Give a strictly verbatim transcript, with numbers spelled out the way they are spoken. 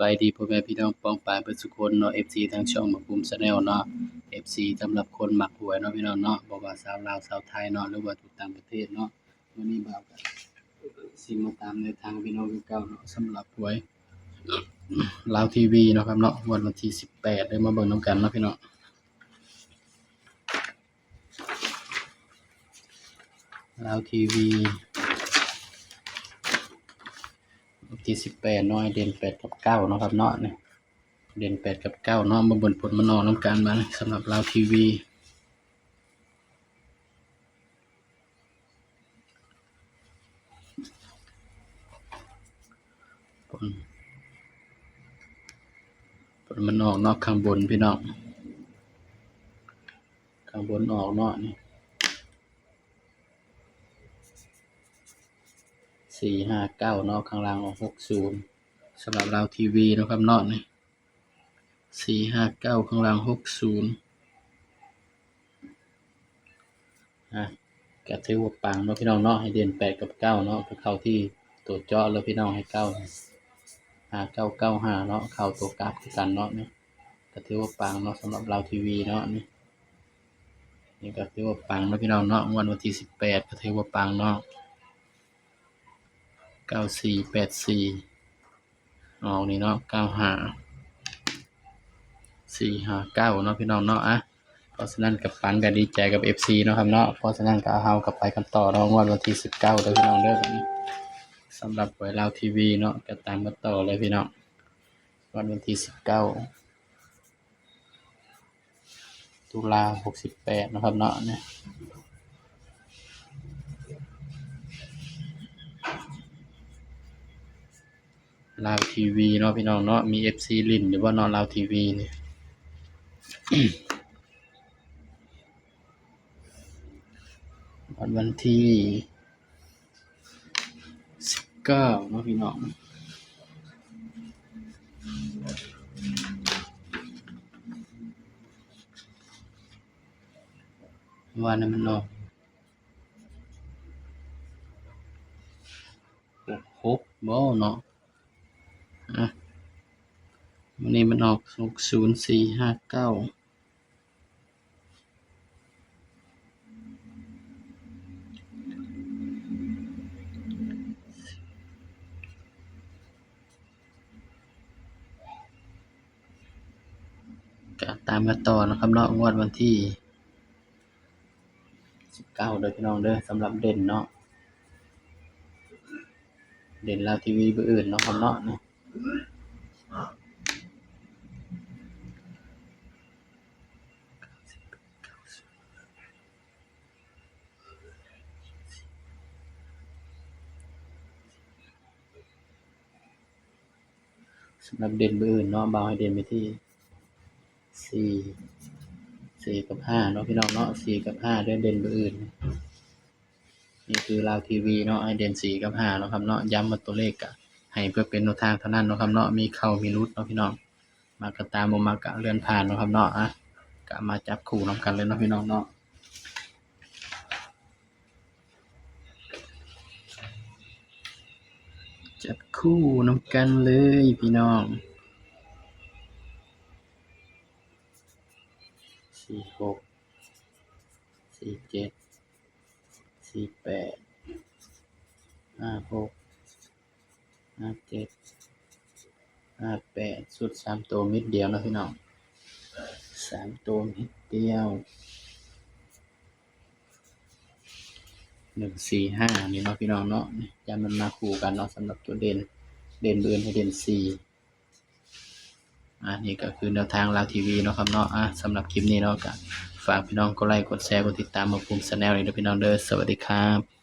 บายดีพ่อแม่พี่น้องป้องปายเบิดสุคนเนาะ เอฟซี ทางช่องหมอภูมิ Channel เนาะ เอฟซี สำหรับคนมักหวยเนาะพี่น้องเนาะ บ่ว่าชาวลาวชาวไทยเนาะ หรือว่าทุกต่างประเทศเนาะ มื้อนี้บ่าวก็สิมาตามแนวทางพี่น้องคือเก่าเนาะ สำหรับหวยลาวทีวีเนาะครับเนาะ งวดวันที่สิบแปด ได้มาเบิ่งนำกันเนาะพี่น้อง ลาวทีวี วันที่สิบแปดเนาะ ให้เด่นแปดกับเก้าเนาะครับเนาะ นี่ เด่นแปดกับเก้าเนาะ มาเบิ่งผลมันออกนำกันมา สำหรับลาวทีวี ผล ผลมันออกเนาะ ข้างบนพี่น้อง ข้างบนออกเนาะ นี่ สี่ห้าเก้าเนาะ ข้างล่างออก หกศูนย์ สำหรับลาวทีวีเนาะครับเนาะ นี่ สี่ห้าเก้า ข้างล่าง หกศูนย์ อ่ะ ก็ถือว่าปังเนาะพี่น้องเนาะ ให้เด่นแปดกับเก้าเนาะ ก็เข้าที่ตัวเจาะเลยพี่น้อง ให้เก้า ห้าเก้าเก้าห้าเนาะ เข้าตัวกลับคือกันเนาะ นี่ ก็ถือว่าปังเนาะ สำหรับลาวทีวีเนาะ นี่ นี่ก็ถือว่าปังเนาะพี่น้องเนาะ งวดวันที่สิบแปด ก็ถือว่าปังเนาะ เก้าสี่แปดสี่ ออกนี่เนาะ เก้าห้า สี่ห้าเก้าเนาะพี่น้องเนาะ อ่ะ เพราะฉะนั้นก็ปังก็ดีใจกับ เอฟซี เนาะครับเนาะ เพราะฉะนั้นก็เฮาก็ไปกันต่อเนาะ งวดวันที่สิบเก้าเด้อพี่น้องเด้อ สำหรับหวยลาวทีวีเนาะ ก็ตามกันต่อเลยพี่น้อง งวดวันที่สิบเก้า ตุลา หกสิบแปดเนาะครับเนาะ นี่ ลาวทีวีเนาะพี่น้องเนาะ มี เอฟซี เล่นอยู่บ่เนาะ ลาวทีวี นี่ วัน วันที่สิบเก้าเนาะพี่น้อง ว่านั่นมันออก หกหก บ่เนาะ อ่ะ วันนี้มันออก หกศูนย์สี่ห้าเก้า ก็ตามกันต่อนะครับเนาะ งวดวันที่สิบเก้าเด้อพี่น้องเด้อ สำหรับเด่นเนาะ เด่นลาวทีวีเบอร์อื่นเนาะครับเนาะ นี่ สำหรับเด่นเบอร์อื่นเนาะ บ่าวให้เด่นไปที่ สี่ สี่ กับ ห้า เนาะพี่น้องเนาะ สี่ กับ ห้า เด้อ เด่นเบอร์อื่น นี่คือลาวทีวีเนาะ ให้เด่น สี่ กับ ห้า เนาะครับเนาะ ย้ำว่าตัวเลขก็ให้เพื่อเป็นแนวทางเท่านั้นเนาะครับเนาะ มีเข้ามีหลุดเนาะพี่น้อง มักก็ตาม บ่มักก็เลื่อนผ่านเนาะครับเนาะ อ่ะ ก็มาจับคู่นำกันเลยเนาะพี่น้องเนาะ จับคู่นำกันเลยพี่น้อง สี่หก สี่เจ็ด สี่แปด ห้าหก ห้าเจ็ด ห้าแปด ชุดสามตัวเม็ดเดียวเนาะพี่น้อง สามตัวเม็ดเดียว หนึ่งสี่ห้า นี่เนาะพี่น้องเนาะ นี่ ย้ำมันมาคู่กันเนาะ สำหรับตัวเด่น เด่นเบอร์อื่นให้เด่น สี่ อ่า นี่ก็คือแนวทางลาวทีวีเนาะครับเนาะ อ่า สำหรับคลิปนี้เนาะ ก็ฝากพี่น้องกดไลค์ กดแชร์ กดติดตามหมอภูมิ Channel นี้ด้วยพี่น้องเด้อ สวัสดีครับ